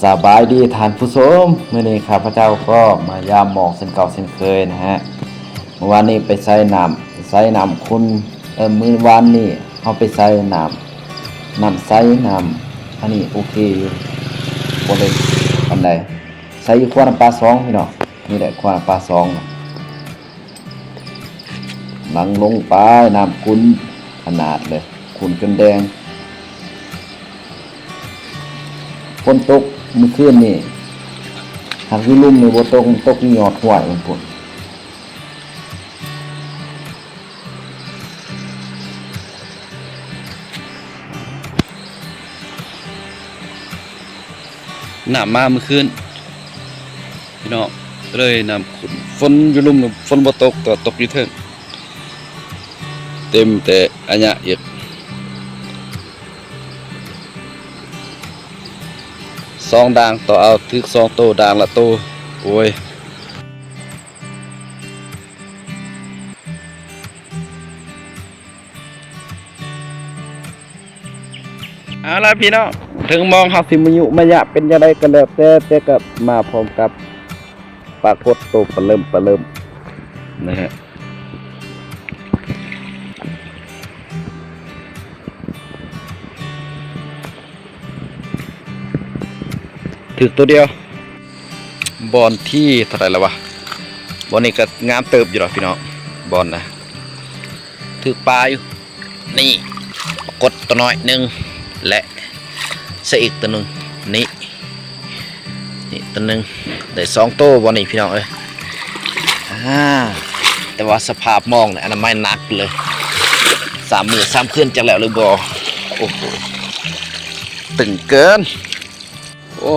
ສະບາຍດີທ່ານຜູ້ຊົມ, ມື້ນີ້ຂ້າພະເຈົ້າກໍມາຢາມໝອງເຊັ່ນເກົ່າເຊັ່ນເຄີຍນະຮະ. ມື້ວານນີ້ໄປໃສ່ນ້ຳ ໃສ່ນ້ຳຂຸ່ນ ເອີ ມື້ວານນີ້ເຮົາໄປໃສ່ນ້ຳ ນ້ຳໃສ ນ້ຳອັນນີ້ໂອເຄຢູ່ ບໍ່ເລິກປານໃດ. ໃສ່ຢູ່ຂົວນ້ຳປາສອງພີ່ນ້ອງ, ນີ້ແຫຼະຂົວນ້ຳປາສອງ. ຫຼັງລົງໄປ ນ້ຳຂຸ່ນຂະໜາດເລີຍ, ຂຸ່ນຈົນແດງ. ຝົນຕົກມື້ຄືນນີ້ ຫາກຢູ່ລຸ່ມນີ້ບໍ່ຕົກ, ຕົກຢູ່ຍອດຫ້ວຍພຸ້ນ. ນ້ຳມາມື້ຄືນພີ່ນ້ອງ, ເລີຍນ້ຳຂຸ່ນ. ຝົນຢູ່ລຸ່ມ ຝົນບໍ່ຕົກ, ແຕ່ວ່າຕົກຢູ່ເທິງ ເຕັມແຕ່ອາຍະອີກ. ສອງດ່າງຕໍ່ເອົາ, ຖືກສອງໂຕ, ດ່າງລະໂຕ. ໂອ້ຍ. ເອົາລະພີ່ນ້ອງ, ເຖິງໝອງເຮົາຊິມາຍຸມາຍະເປັນຈັ່ງໃດກໍແລ້ວແຕ່, ແຕ່ກໍມາພ້ອມກັບປາກົດໂຕປະເລີ່ມປະເລີ່ມນະຮະ. ຖືກໂຕດຽວ. ບ່ອນທີເທົ່າໃດລະວະ? ບ່ອນນີ້ກໍງາມເຕີບຢູ່ດອກພີ່ນ້ອງ, ບ່ອນນະຖືກປາຢູ່. ນີ້ປາກົດໂຕນ້ອຍໜຶ່ງ ແລະ ໃສ່ອີກໂຕໜຶ່ງ. ນີ້ ນີ້ໂຕໜຶ່ງ, ໄດ້ສອງໂຕບ່ອນນີ້ພີ່ນ້ອງເອີຍ. ອາ ແຕ່ວ່າສະພາບໝອງນີ້ອະນາໄມໜັກເລີຍ, ສາມມື້ສາມຄືນຈັກແລ້ວຫຼືບໍ່. ໂອ້ໂຫ ຕຶງເກີນ. ໂອ້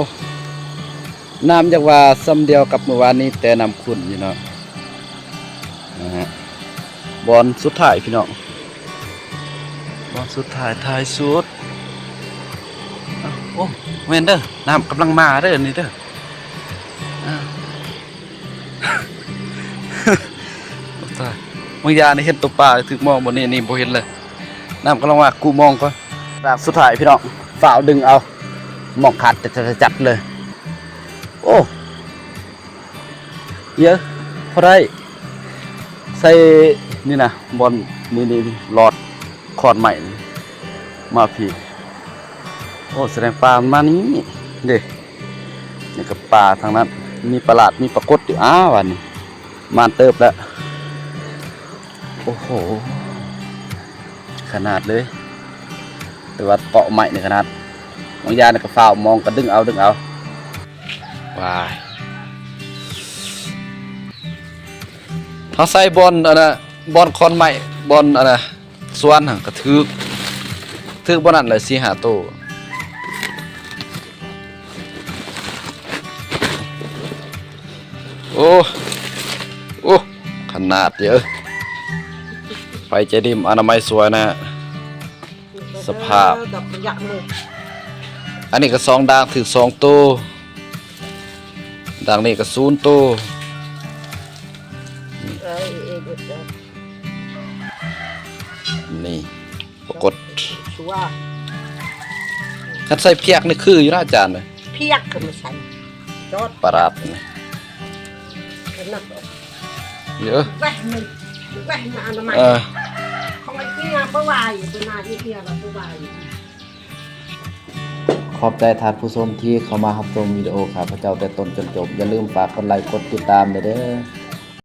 ນ້ຳຢາກວ່າຊ່ຳດຽວກັບມື້ວານນີ້, ແຕ່ນ້ຳຂຸ່ນຢູ່ເນາະ. ນະຮະ ບ່ອນສຸດທ້າຍພີ່ນ້ອງ, ບ່ອນສຸດທ້າຍ ທ້າຍສຸດ. ໂອ້ ແມ່ນເດີ, ນ້ຳກຳລັງມາເດີນີ້ເດີ. ບາງຢ່າງນີ້ເຫັນໂຕປາຖືກມອງ, ບ່ອນນີ້ນີ້ບໍ່ເຫັນເລີຍ, ນ້ຳກຳລັງມາ. ກູມອງກ່ອນ. ດາງສຸດທ້າຍພີ່ນ້ອງ, ຟ້າວດຶງເອົາ, ມອງຂາດຈັດໆເລີຍ. ໂອ້ ເອີ ພໍໄດ້ໃສ່ນີ້ນະ, ບ່ອນນີ້ໆ ລອດຄອນໄມ້ນີ້ມາພີ້. ໂອ້ ສະແດງປາມັນມານີ້ເດ້. ນີ້ກໍປາທາງນັ້ນ, ມີປາຫຼາດ ມີປາກົດຢູ່. ອ້າ ບາດນີ້ໝານເຕີບແລ້ວ. ໂອ້ໂຫ ຂະໜາດເລີຍ, ແຕ່ວ່າເກາະໄມ້ນີ້ຂະໜາດ. ບາງຢ່າງນີ້ກໍຟ້າວມອງກໍດຶງເອົາ ດຶງເອົາ. ວ້າຍ ເຮົາໃສ່ບ່ອນອັນນະ ບ່ອນຄອນໄມ້ ບ່ອນອັນນະ ສວນຫັ້ນກະຖືກ ຖືກບ່ອນນັ້ນແຫຼະ ສີ່ຫ້າໂຕ. ໂອ້ ໂອ້ ຂະໜາດເດີ. ໃຜໃຈດີ ອະນາໄມສວຍນະ ສະພາບ. ອັນນີ້ກະສອງດ່າງ ຖືກສອງໂຕ, ດ່າງນີ້ກະສູນໂຕ. ນີ້ ປາກົດ ຄັນໃສ່ພຽກນີ້ຄືຢູ່ນະອາຈານ. ພຽກກໍມາໃສ່ ປາດນີ້ ເອີ ແວະ ແວະມາອະນາໄມ ເອີ ຂອງໄອ້ເມຍບໍ່ໄຫວ ເພິ່ນວ່າໄອ້ເມຍວ່າບໍ່ໄຫວ. ຂອບໃຈທ່ານຜູ້ຊົມທີ່ເຂົ້າມາຮັບຊົມວິດີໂອຂ້າພະເຈົ້າແຕ່ຕົ້ນຈົນຈົບ. ຢ່າລືມຝາກກົດໄລກົດຕິດຕາມແດ່ເດີ.